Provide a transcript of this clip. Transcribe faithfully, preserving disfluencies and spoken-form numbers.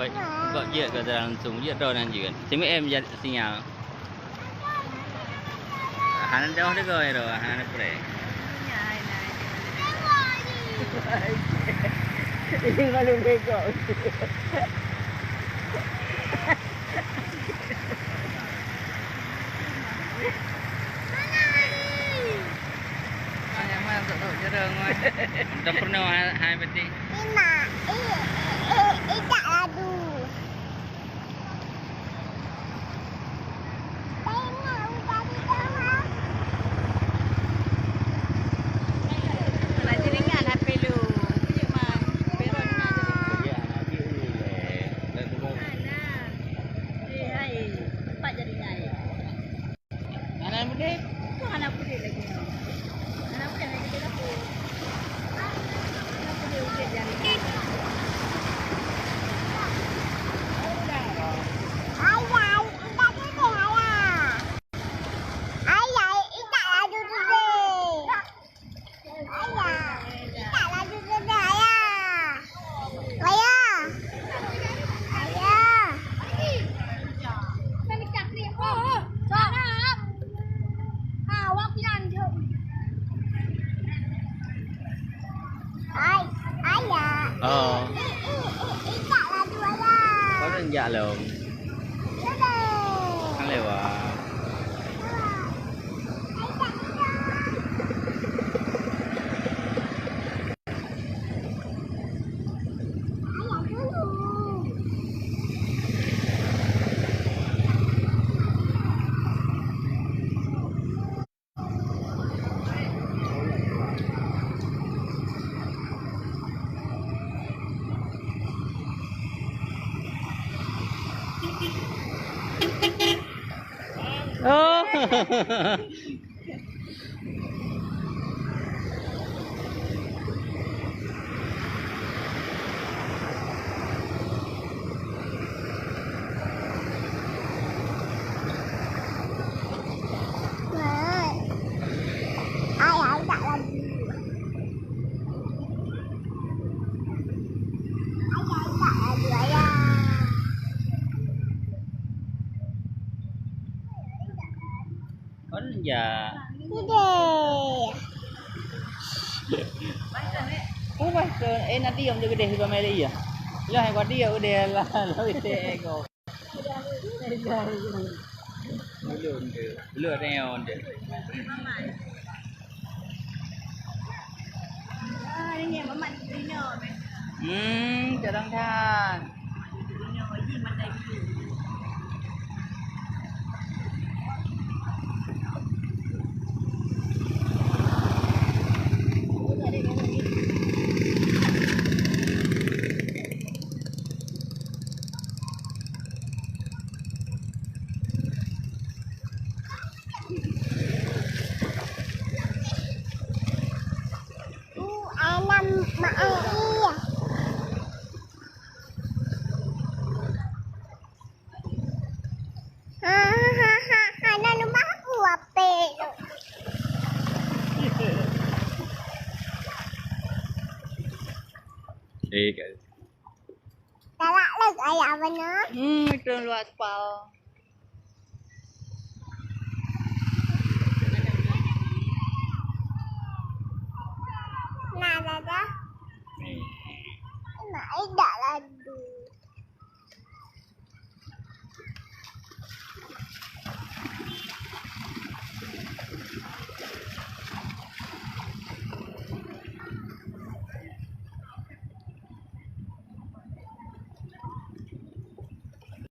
Kok jeuet keu langsung, jeuet droeneuh jeuet. Simi em jat sinyal. Hana doh deungoe ro, hana preh. Ini malu bego. Mana ni? Mana, mana, tok, tok, jarang, wai. Tok pernah, hai, hai, peti. Ima, i, i, i, i, ijak ladu. Tengok, udah di bawah. Nak jaringan H P lu. Tunjuk, Man. Peron na jaringan. Iya, nanti ni, eh. Dah tunggu. Mana? Eh, hai. Cepat jaringan. Anak muda. Tu anak muda lagi. Anak muda lagi dia dapur. Anak muda udah jaringan. Ayah, udah duduk, ayah. Ayah, intat lah duduk deh. Ayah, intat lah duduk deh, ayah. Ayah. Ayah. Ay, ayah. Oh. I, i, i, intat lah duduk, ayah. Kau dah injak lom. Kan lewat. Oh. Ayah, tak lagi. Ayah, tak lagi, ayah. Kon ja. Udeh. Oh, bah, ke, eh, nanti yang gede juga meli ya. Ya, yang gede ya udah lah, lah, udah ego. Belum tu. Belum ada yang ada. Hmm, jarang kan. Tu alam mak ai. Ha, ha, ha, ha, hana lumah aku apek tu. Eh, kat Galak lé ayah beuna. Hmm, itu luar sepau. Nah, dah, dah. Nak idak ladu.